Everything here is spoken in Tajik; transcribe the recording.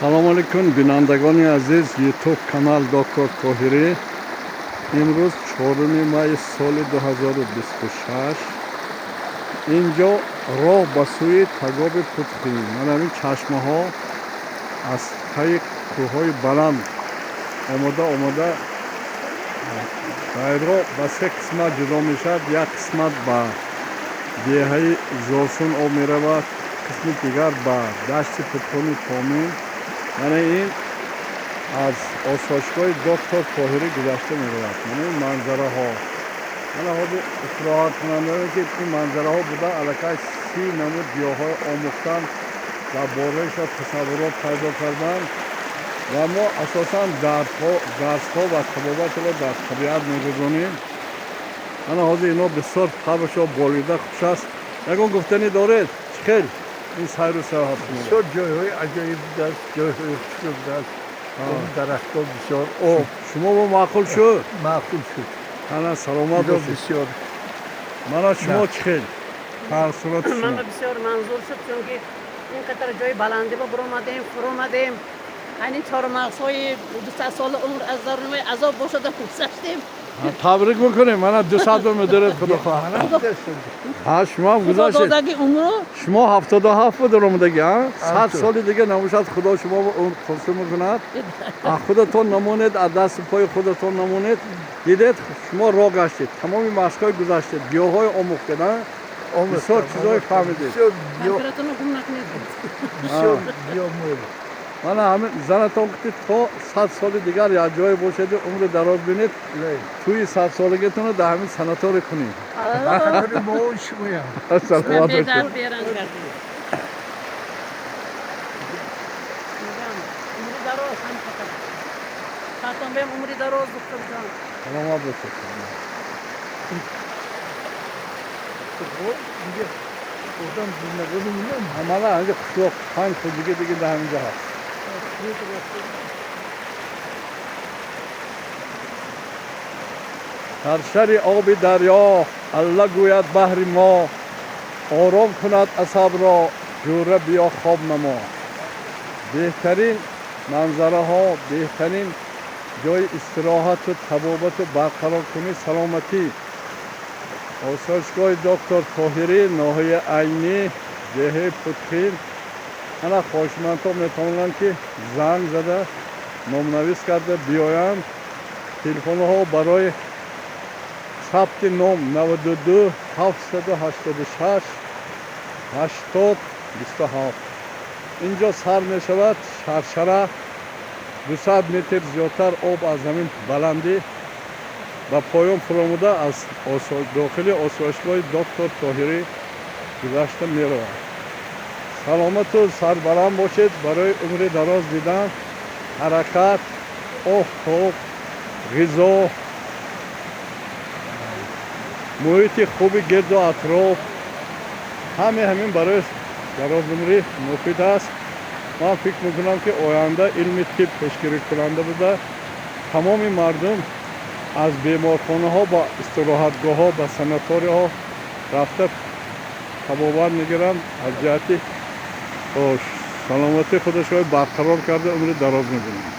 Салом алейкум, бинандагони азиз. Ютуб канал Доктор Тоҳирӣ. Имрӯз 4 майи соли 2026. Инҷо роҳ ба сӯи тагоби Путхин. Мана ҳамин чашмаҳо аз таи кӯҳҳои баланд омода омада дайро ба се қисмат ҷудо мешавад. Як қисмат ба деҳаи Зосун об меравад, қисми дигар ба дашти Путхони Помин. Мана ин аз осоишгоҳи Доктор Тоҳирӣ гузашта меравад. Мана ин манзараҳо, мана ҳозир истироҳаткунандагоне, ки ин манзараҳо буда, аллакай 30 намуд гиёҳҳои омӯхтан ва бораишон тасаввурот пайдо кардан. Ва мо асосан дарсҳо ва табобатро дар табиат мегузаронем. Мана ҳозир ино бисёр табашо болида, хуш аст. Ягон гуфтанӣ доред? Чӣ хел ин сайру саёҳат? Бисёр ҷойҳои аҷоиб будааст, ҷойҳои хушрӯ будааст, дарахтҳо бисёр, об. Шумо бо маъқул шуд? Маъқул шуд. Ана, саломат бошед. Бисёр. Мана шумо чӣ хел таассуроти шумо? Ман бисёр манзур шуд, чунки ин қадар ҷои баландӣ ба буромадем, фуромадем. Айни чормағзҳои 200 сола умр аз дарунамаи азоб бошада гузаштем. Табрик мекунем. Мана 200 ба медоред, худо хоҳад. Ҳа, шумоам гузаштед. Додаги умру. Шумо 77 буд омадаги, 100 соли дига набошад, худо шумо умр қурсу мекунад. Аз худатон намонед, аз дасти пои худатон намонед. Дидед, шумо роҳ гаштед, тамоми машқҳои гузаштед, гиёҳҳои омӯхтед, бисёр чизҳое фаҳмидед. Кампиратонро гум накунед. Бисёр гиёҳ. Мана ҳамин занатон гуфтед, то 100 соли дигар якҷое бошеду умри дароз бинед. Тӯи садсолагитонро дар ҳамин санаторий кунед. Саломат бошед. Беранг кардем. Умри дароз ҳам фақат. Хатон бем, умри дароз, духтарҷон. Саломат бошед. Одам зиндагони мина. Мана ҳаминҷа қишлоқ, панҷ хоҷагӣ дига дар ҳаминҷа ҳаст. Саршари оби дарё алла гӯяд баҳри мо, ором кунад асабро, ҷӯра биё хоб намо. Беҳтарин манзараҳо, беҳтарин ҷои истироҳату табобату барқароркунии саломатӣ. Осоишгоҳи Доктор Тоҳирӣ, ноҳияи Айнӣ, деҳаи Путхин. Ана хоҳишмандҳо метавонанд, ки занг зада, номнавис карда биёянд. Телефонҳо барои сабти ном 92 786 80 27. Инҷо сар мешавад шаршара, 200 метр зиёдтар об аз ҳамин баландӣ ба поён фуромуда аз дохили осоишгоҳи Доктор Тоҳирӣ гузашта меравад. Саломату сарбаланд бошед. Барои умри дароз дидан ҳаракат, офтоб, ғизо, муҳити хуби гирду атроф, ҳаме ҳамин барои дарозумрӣ муфид аст. Ман фикр мекунам, ки оянда илми тиб пешгирикунанда буда, тамоми мардум аз беморхонаҳо ба истироҳатгоҳҳо, ба санаторияҳо рафта табобат мегиранд, аз ҷиҳати саломатии худашро барқарор карда умри дароз мебинанд.